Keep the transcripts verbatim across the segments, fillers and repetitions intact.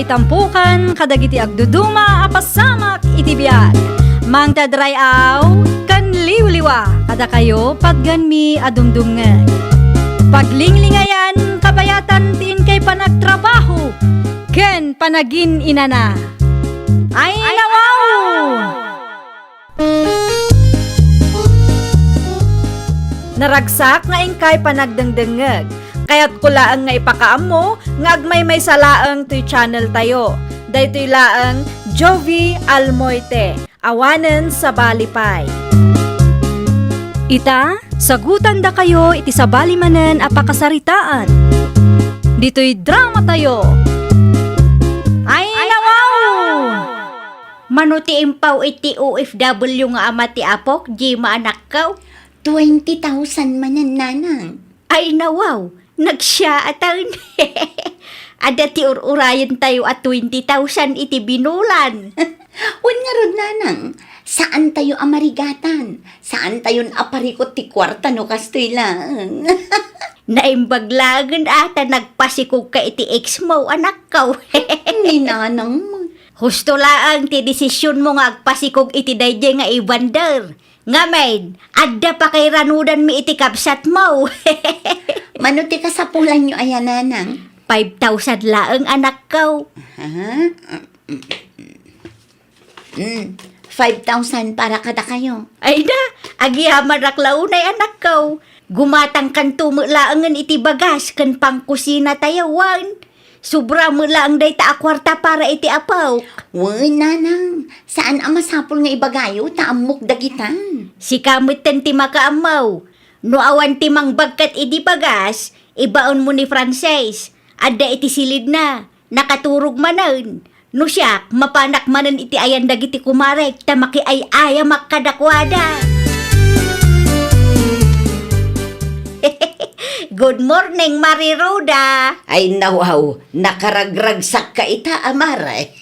Itampukan kadagiti agduduma a pasamak iti biag. Mangted ray-aw ken liwliwa kadakayo patganmi a dumdumngeg. Paglinglingayan kabayatan ti inkay panagtrabaho ken panagin-inana. Ay, nawaw! Naragsak nga inkay panagdengdengngeg. Kayatko laeng nga ipakaammo nga agmaymaysa laeng toy channel tayo. Daytoy laeng Jovie Almoite, awanen sabali pay. Ita, sagutandakayo iti sabali manen a pakasaritaan. Ditoy drama tayo. Ay, nawaw! Mano ti impaw-it ti O F W nga ama ti apok, Gemma anakko? Twenty thousand manen, nanang. Ay, nawaw, nagsiaatan. Adda ti ur-urayentayo a twenty thousand iti binulan. Wen ngarud, nanang, saantayo a marigatan. Saantayon a parikut ti kuarta no kastoy laeng. Naimbag laengen a ta nagpasikogka iti ex mo, anakko. Ni nanang mo. Husto laeng ti desisionmo nga agpasikog iti daydiay nga Evander. Ngamin, adda pakairanudanmi iti kabsatmo. Mano ti kasapulanyo aya, nanang? Five thousand laeng, anakko. Ha? Mm, five thousand para kadakayo. Ay na, agyamanak la unay, anakko. Gumatangkanto met laengen iti bagas ken pangkusina tayo, wen. Sobra met laeng dayta a kuarta para iti apok. Wen, nanang, saan a masapul nga ibagayo ta ammok dagitan. Sika metten ti makaammo. No awan ti mangbagkat idi bagas, ibaonmo ni Frances. Adda iti silidna, nakaturog manen. No siak, mapanak manen iti ayan dagiti kumarek ta makiay-ayamak kadakuada. Good morning, Mari Rhoda. Ay, nawaw, nakaragragsakka ita a, Mare.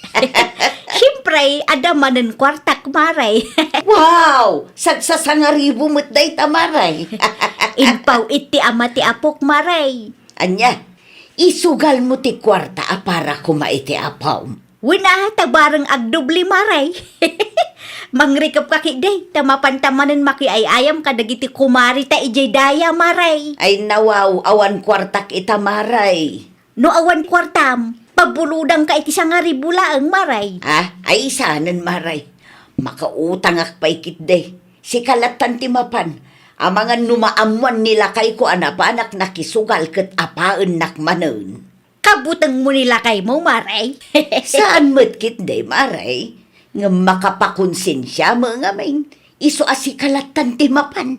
Siempre, adda manen kuartak, Mare. Wow! Sagsasangaribu met dayta, Mare. Impaw-it ti ama ti apok, Mare. Ania, isugalmo ti kuarta a para koma iti apom. Wen a, ta bareng agdubli, Mare. Mangrikepka ketdi, ta mapanta manen makiay-ayam kadagiti kumarita idiay daya, Mare. Ay, nawaw, awan kuartak ita, Mare. No awan kuartam, pabulodangka iti sangaribu laeng, Mare. Ah, ay, saanen, Mare. Makautangak pay ketdi. Sika lattan ti mapan. Amangan no maammoan ni lakayko a napanak nakisugal ket apaennak manen. Kabutengmo ni lakaymo, Mare. Saan met ketdi, Mare. Ngem makapakonsensiam ngamin. Isu a sika lattan ti mapan.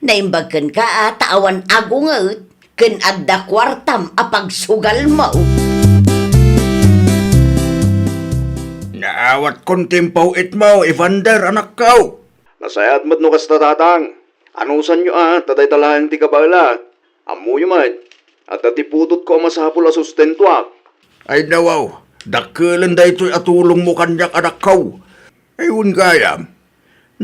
Naimbag kenka a ta awan agunget ken adda kuartam a pagsugalmo. Naawatkon ti impaw-itmo, Evander, anakko. Nasayaat met no kasta, tatang. Anusanyo a, ta dayta laeng ti kabaelak. Ammoyo met, adda ti putotko a masapul a sustentoak. Ay, nawaw, dakkelen daytoy a tulongmo kaniak, anakko. Ay, wen gayam,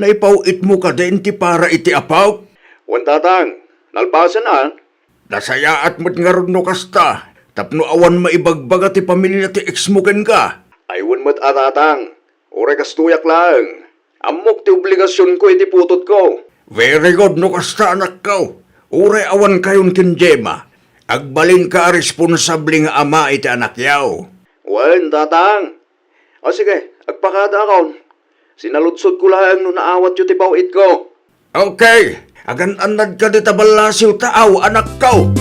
naipaw-itmo kadin ti para iti apok? Wen, tatang, nalpasen a. Nasayaat met ngarud no kasta, tapno awan maibagbaga ti pamilia ti ex mo kenka. Ay, wen met a, tatang, uray kastoyak laeng. Ammok ti obligasionko iti putotko. Very good no kasta, anakko. Uray awankayon ken Gemma, agbalinka a responsable nga ama iti anakyo. Wen, tatang. O sige, agpakadaakon. Sinaludsodko laeng no naawatyo ti paw-itko. Okay, agan-annadka dita ballasiw taaw, anakko.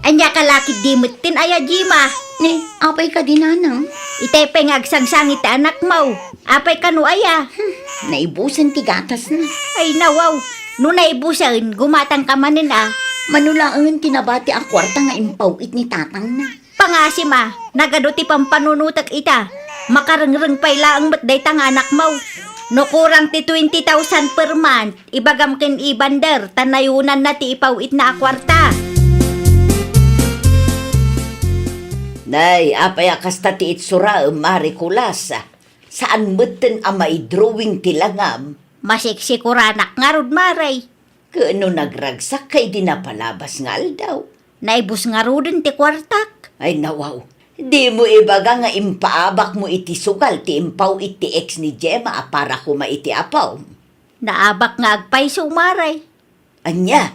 Ania ka la ketdi metten aya, Gemma? Ni, apay kadi, nanang? Itay pay nga agsangsangit ti anakmo. Apay kano aya? Hmm, naibusen ti gatasna. Ay, nawaw. No naibusen, gumatangka manen a. Mano laengen ti nabati a kuarta nga impaw-it ni tatangna. Pangasim a, nagadu ti pampanunotek ita. Makarengreng pay laeng met dayta nga anakmo. No kurang ti twenty thousand per month, ibagam ken Evander, ta nayonanna ti ipaw-itna a kuarta. Nay, apay a kasta ti itsurem, Mari Kulas? Saan metten a maidrawing ti langam? Masiksikuranak ngarud, Mare. Ken no nagragsakka idi napalabas nga aldaw? Naibus ngaruden ti kuartak. Ay, nawaw. Dimo ibaga nga impaabakmo iti sugal ti impaw-it ti ex ni Gemma a para koma iti apom. Naabak nga agpayso, Mare. Ania?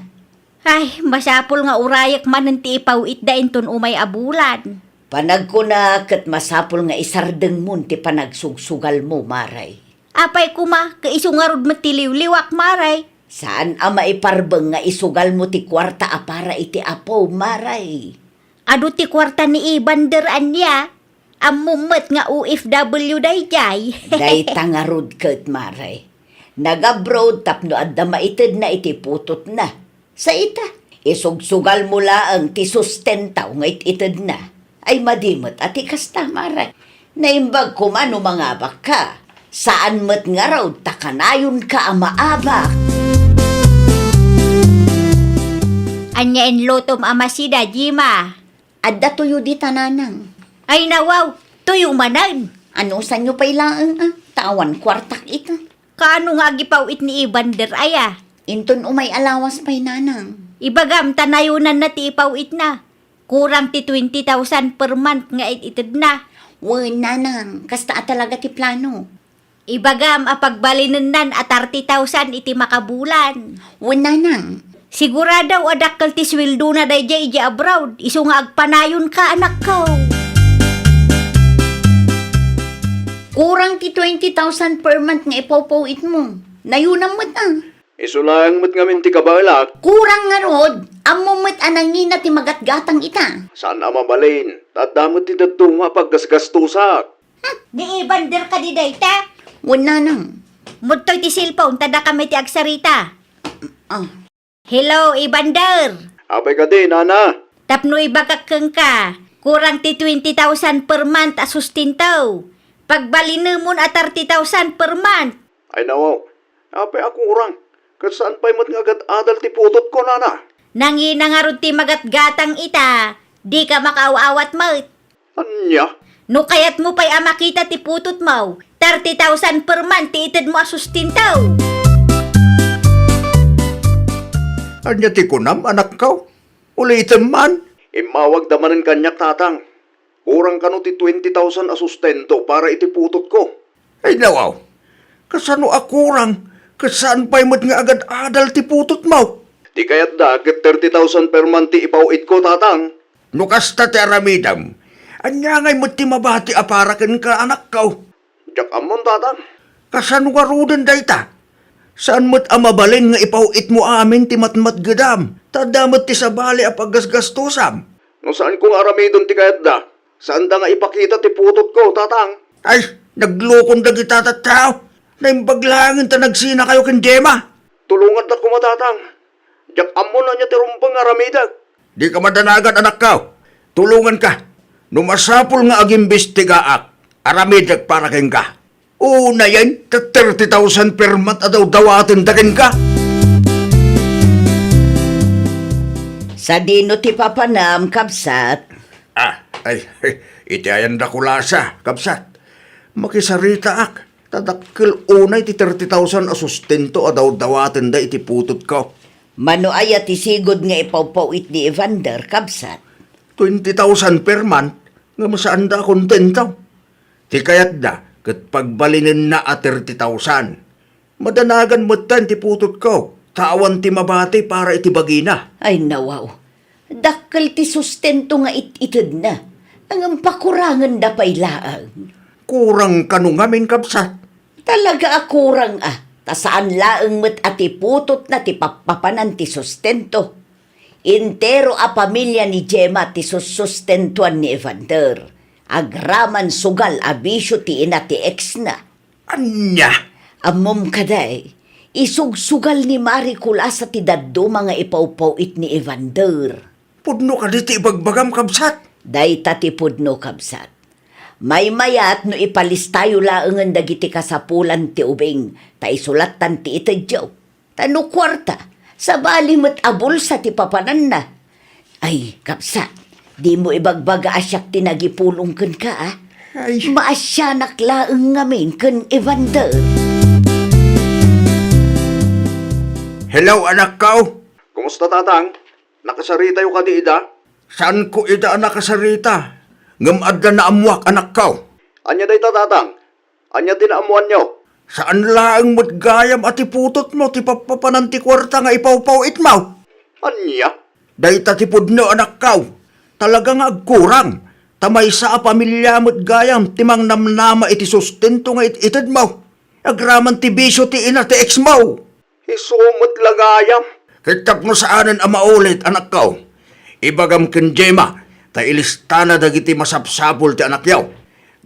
Ay, masapul nga urayek manen ti ipaw-itda inton umay a bulan. Panagkuna ket masapul nga isardengmon ti panagsugsugalmo, Mare. Apay koma, ket isu ngarud met ti liwliwak, Mare. Saan a maiparbeng nga isugalmo ti kuarta a para iti apo, Mare. Adu ti kuarta ni Evander ania? Ammom met nga O F W daydiay. Dayta ngarud ket, Mare. Nag-abroad tapno adda maitedna iti putotna. Sa ita, isugsugalmo laeng ti sustentaw nga it-itedna. Ay, madi met a ti kasta, Mare. Naimbag koma no mangabakka. Saan met ngarud ta kanayonka a maabak. Ania inlutom a masida, Gemma? Adda tuyo dita, Nanang. Ay, nawaw, tuyo manen. Anusanyo pay laeng, a? Ta awan kuartak ita. Kaano nga agipaw-it ni Evander aya? Inton umay a lawas pay, Nanang. Ibagam ta nayonanna ti ipaw-itna. Kurang ti twenty thousand per month nga it-itedna. Wen, Nanang, kasta a talaga ti plano. Ibagam a pagbalinennan a thirty thousand iti makabulan. Wen, Nanang. Sigurado a dakkel ti suweldona daydiay idiay abroad, isu nga agpanayonka, anakko. Kurang ti twenty thousand per month nga ipawpaw-itmo. Nayonam met, a. Isu laeng met ngamin ti kabaelak. Kurang ngarud, ammom met a nangina ti magatgatang ita. Saan a mabalin, ta adda met ti dadduma a paggasgastosak. Hmm, ni Evander kadi dayta? Wen, Nanang. Mudtoy ti cellphone, ta dakami ti agsarita. Ah. Hello, Evander. Apay kadi, Nana? Tapno ibagak kenka, kurang ti twenty thousand per month a sustento. Pagbalinemon a thirty thousand per month. Ay, nawaw. Apay a kurang? Ket saan pay met nga agad-adal ti putotko, Nana? Nangina ngarud ti magatgatang ita, dika makaaw-awat met. Ania? No kayatmo pay a makita ti putotmo, thirty thousand per month ti itedmo a sustento. Ania ti kunam, anakko? Ulitem man. Immawagda manen kaniak, Tatang. Kurang kano ti twenty thousand a sustento para iti putotko. Ay, nawaw. Kasano a kurang? Ket saan pay met nga agad-adal ti putotmo? Ti kayatda ket thirty thousand per month ti ipaw-itko, Tatang. No kasta ti aramidem, ania ngay met ti mabati a para kenka, anakko? Diak ammon, Tatang. Kasano ngaruden dayta? Saan met a mabalin nga ipaw-itmo amin ti matmatgedam, ta adda met ti sabali a paggasgastosam. No saanko nga aramiden ti kayatda, saanda nga ipakita ti putotko, Tatang. Ay, naglukon dagita a tattao. Naimbag laengen ta nagsinakayo ken Gemma. Tulongandak koma, Tatang. Diak ammon ania ti rumbeng nga aramidek. Dika madanagan, anakko. Tulonganka. No masapul nga agimbestigaak, aramidek para kenka. Unayen, ta thirty thousand per month a dawdawatenda kenka. Sadino ti papanam, kabsat? Ah, ay, iti ayan dakulasa, kabsat. Makisaritaak, ta dakkel unay ti thirty thousand a sustento a dawdawatenda iti putotko. Mano aya ti sigud nga ipawpaw-it ni Evander, kabsat? Twenty thousand per month, ngem saanda a kontento. Ti kayatda ket pagbalinenna a thirty thousand. Madanagan metten ti putotko, ta awan ti mabati para iti bagina. Ay, nawaw. Dakkel ti sustento nga it-itedna. Ngem pakurangenda pay laeng. Kurang kano ngamin, kabsat? Talaga a kurang a, ta saan laeng met a ti putotna ti pappapanan ti sustento. Entero a pamilia ni Gemma ti sussustentuan ni Evander, agraman sugal a bisio ti ina ti ex-na. Ania? Ammom kadi, isugsugal ni Mari Kulasa ti dadduma nga ipawpaw-it ni Evander. Pudno kadi ti ibagbagam, kabsat? Dayta ti pudno, kabsat. Maymayat no ipalistayo laengen dagiti kasapulan ti ubing, ta isulattan ti itedyo. Ta no kuarta, sabali met a bulsa ti papananna. Ay, kabsat, dimo ibagbaga a siak ti nagipulong kenka, a? Ay. Maasianak laeng ngamin ken Evander. Hello, anakko. Kumusta, Tatang? Nakasaritayo kadi ida? Saanko ida a nakasarita, ngem adda naammoak, anakko. Ania dayta, Tatang? Ania ti naammoanyo? Saan laeng met gayam a ti putotmo ti pappapanan ti kuarta nga ipawpaw-itmo. Ania? Dayta ti pudno, anakko. Talaga nga agkurang. Ta maysa a pamilia met gayam ti mangnamnama iti sustento nga it-itedmo. Agraman ti bisio ti ina ti ex-mo. Isu met la gayam. Ket tapno saanen a maulit, anakko, ibagam ken Gemma ta ilistana dagiti masapsapul ti anakyo.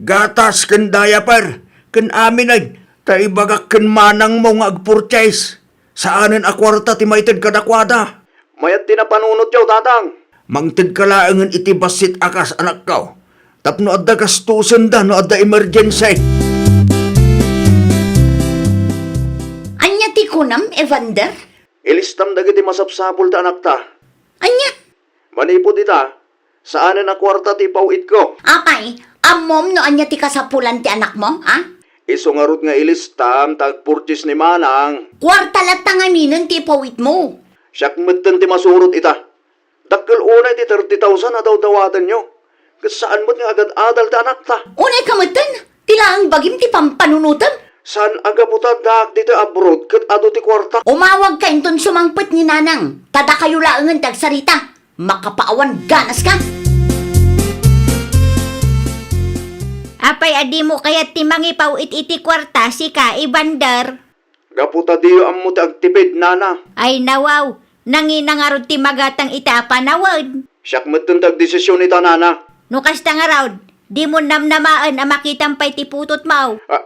Gatas ken diaper ken aminen ta ibagak ken manangmo nga agpurchase. Saanen a kuarta ti maited kadakuada. Mayat ti napanunotyo, Tatang. Mangtedka laengen iti bassit a kas, anakko, tapno adda gastosenda no adda emergency. Ania ti kunam, Evander? Ilistam dagiti masapsapul ti anakta. Ania? Manipud ita, saanen a kuarta ti ipaw-itko. Apay, ammom no ania ti kasapulan ti anakmo, a? Isu ngarud nga ilistam ta agpurchase ni Manang. Kuarta latta ngaminen ti ipaw-itmo. Siak metten ti masurot ita. Dakkel unay ti thirty thousand a dawdawatenyo. Ket saan met nga agad-adal ti anakta. Unay ka metten? Ti laeng bagim ti pampanunotem? Saan a gapu ta addaak ditoy abroad ket adu ti kuarta. Umawagka inton sumangpet ni Nanang, ta dakayo laengen ti agsarita. Makapaawan ganaska. Apay a dimo kayat ti mangipaw-it iti kuarta, sika, Evander? Gapu ta diyo ammo ti agtipid, nana. Ay, nawaw. Nangina ngarud ti magatang ita a panawen. Siak metten ti agdesision ita, nana. No kasta ngarud, dimo namnamaen a makitam pay ti putotmo. A-,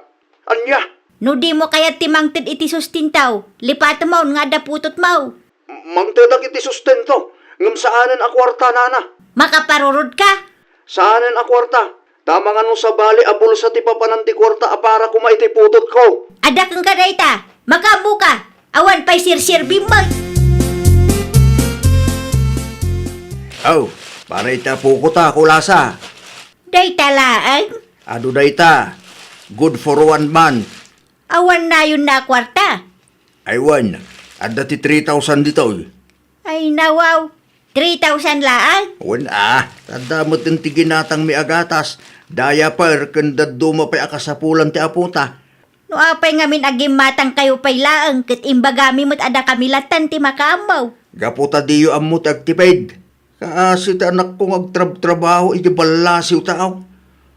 ania? No dimo kayat ti mangted iti sustento, lipatemon nga adda putotmo. Mangtedak iti sustento, ngem saanen a kuarta, nana. Makaparurodka? Saanen a kuarta. Ta amangan no sabali a bulsa ti papanan ti kuarta a para koma iti putotko. Adda kenka dayta. Makaammoka. Awan pay sirsirbim met. Aw, para iti apoko ta, kulasa. Dayta laeng? Adu dayta. Good for one month. Awan nayonna a kuarta? Ay wen, adda ti three thousand ditoy. Ay, nawaw. Three thousand laeng? Wen a, adda met ti ginatangmi a gatas, diaper, ken dadduma pay a kasapulan ti apota. No apay ngamin a gimmatangkayo pay laeng ket imbagami met a dakami lattan ti makaammo. Gapu ta diyo ammo ti agtipid. Kaasi ti anakko nga agtrabtrabaho iti ballasiw tao.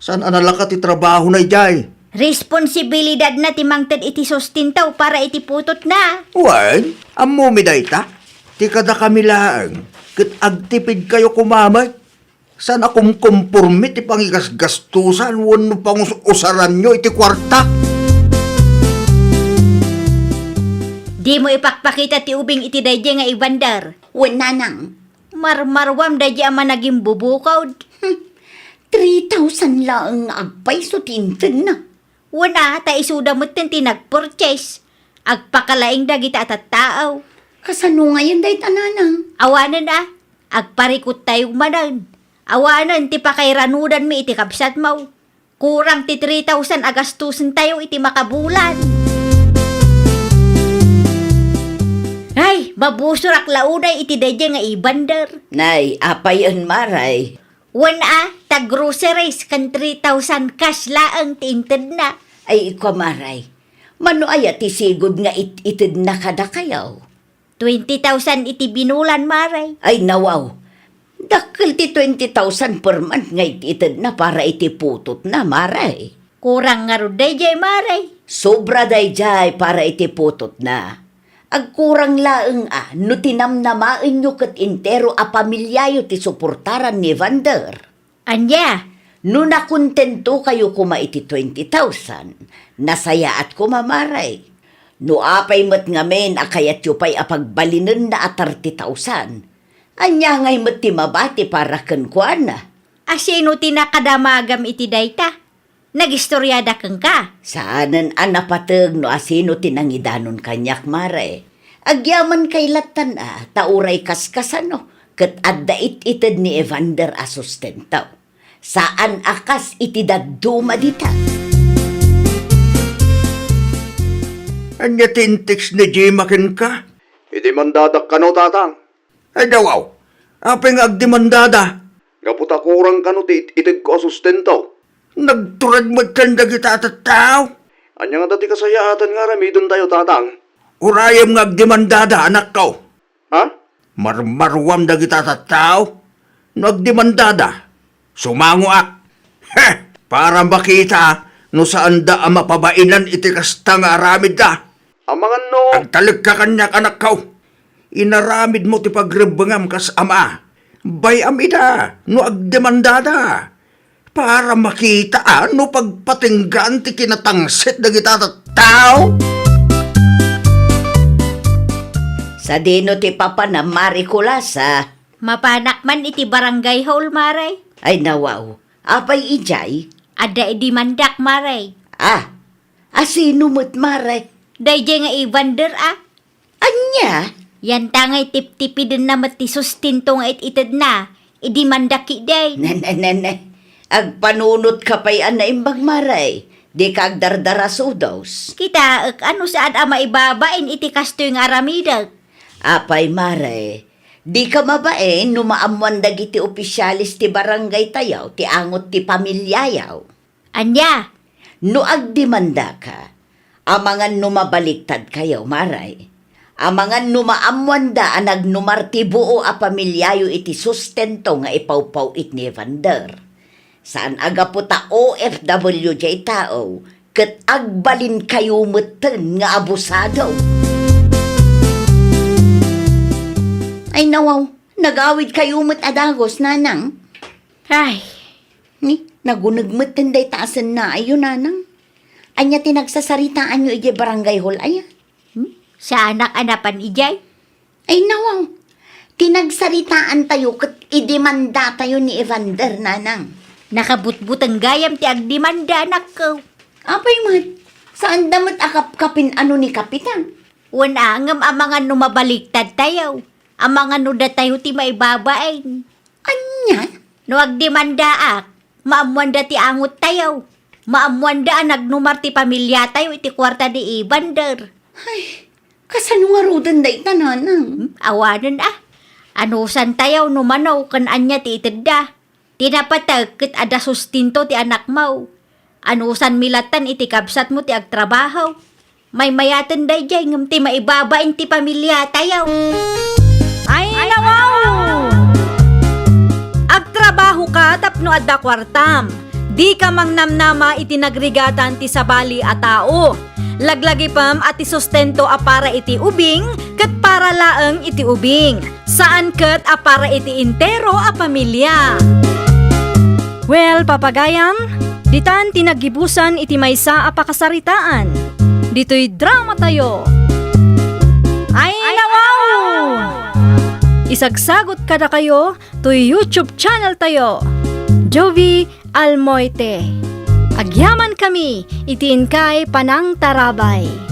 Saan a nalaka ti trabahona idiay. Responsibilidadna ti mangted iti sustento para iti putotna. Wen, ammomi dayta? Ti kadakami laeng, ket agtipidkayo koma met. Saan a kumkomporme ti pangigasgastosan wenno pangus-usaranyo iti kuarta. Dimo ipakpakita ti ubing iti daydiay nga Evander. Wen, nanang. Marmarwam daydiay a managimbubukod. Hmm. Three thousand laeng nga agpayso ti intedna. Wen a, ta isuda metten ti nagpurchase. Agpakalaing dagita a tattao. Kasano ngayen dayta, nanang? Awanen a, agparikuttayo manen. Awanen ti pakairanudanmi iti kabsatmo. Kurang ti three thousand a gastosentayo iti makabulan. Ay, mabusorak la unay iti daydiay nga Evander. Nay, apayen, maray? Wen a, ta groceries ken three thousand cash laeng ti intedna. Ay, ikua, maray. Mano aya ti sigud nga it-itedna kadakayo? Twenty thousand iti binulan, maray. Ay, nawaw. Dakkel ti twenty thousand per month nga it-itedna para iti putotna, maray. Kurang ngarud daydiay, maray. Sobra daydiay para iti putotna. Agkurang laeng a no tinamnamaenyo ket entero a pamiliayo ti suportaran ni Evander. Ania? No nakontentokayo koma iti twenty thousand, nasayaat koma, maray. No apay met ngamin a kayatyo pay a pagbalinenna a thirty thousand, ania ngay met ti mabati para kenkuana? A sino ti nakadamagam iti dayta? Nagistoriada kenka? Saanen a napateg no asino ti nangidanon kaniak, maray. Agyaman kay lattan a, ta uray kaskasano, ket adda it-ited ni Evander a sustento. Saan a kas iti dadduma dita. Ania ti inteks ni Gemma kenka? Idi mandadak kano, tatang. Ay, dawaw. Apay nga agdemandada? Gapu ta kurang kano ti it-, itedko a sustento. Nagturag met kan dagita a tattao. Ania ngata ti kasayaatan nga aramidentayo, Tatang? Urayem nga agdemandada, anakko. Ha? Marmaruam dagita a tattao. No agdemandada, sumangoak. Heh! Para makita no saanda a mapabainan iti kasta nga aramidda. Amangan no... Agtalekka kaniak, anakko. Inaramidmo ti pagrebbengam kas ama. Bay-am ida no agdemandada. Para makita a no pagpatinggaan ti kinatangsit dagita a tattao. Sadino ti papanam, Mare Kulasa? Mapanak man iti barangay hall, Mare. Ay, nawaw. Apay idiay? Adda idimandak, Mare. Ah, a sino met, Mare? Daydiay nga Evander, a. Ania? Yanta ngay tiptipidenna met ti sustento nga it-itedna. Idimanda ketdi. Ne, ne, ne, ne. Agpanunotka pay a naimbag, Mare. Dika agdardarasudos. Kitaek a no saan a maibabain iti kastoy nga aramidek. Apay, Mare, dika mabain no maammoan dagiti opisiales ti barangaytayo ti angot ti pamiliayo. Ania? No agdemandaka, amangan no mabaliktadkayo, Mare. Amangan no maammoanda a nagnumar ti buo a pamiliayo iti sustento nga ipawpaw-it ni Evander. Saan a gapu ta O F W diay tao, ket agbalinkayo metten nga abusado. Ay, nawaw, nagawidkayo met a dagus, Nanang. Ay. Ni, naguneg metten dayta a sennaayo, Nanang. Ania ti nagsasaritaanyo idiay barangay hall aya? Hmm? Saanak a napan idiay? Ay, nawaw. Ti nagsaritaantayo ket idemandatayo ni Evander, Nanang. Nakabutbuteng gayam ti agdemanda, anakko. Apay met, saanda met a kapkapin a no ni Kapitan? Wen a, ngem amangan no mabaliktadtayo. Amangan no datayo ti maibabain. Ania? No agdemandaak, maammoanda ti angottayo. Maammoanda a nagnumar ti pamiliatayo iti kuarta ni Evander. Ay, kasano ngaruden dayta, Nanang? Hmm, awanen a. Anusantayo no mano ken ania ti itedda. Ti napatek ket adda sustento ti anakmo. Anusanmi lattan iti kabsatmo ti agtrabaho. Maymayaten daydiay ngem ti maibabain ti pamiliatayo. Ay, nawaw! Agtrabahoka tapno adda kuartam. Dika mangnamnama iti nagrigatan ti sabali a tao. Laglagipem a ti sustento a para iti ubing ket para laeng iti ubing. Saan ket a para iti entero a pamilya. Well, papagayam, ditan ti naggibusan iti maysa a pakasaritaan. Ditoy dramatayo. Ay, nawaw! Isagsagot kadakayo toy YouTube channeltayo, Jovie Almoite. Agyamankami iti inkay panangtarabay.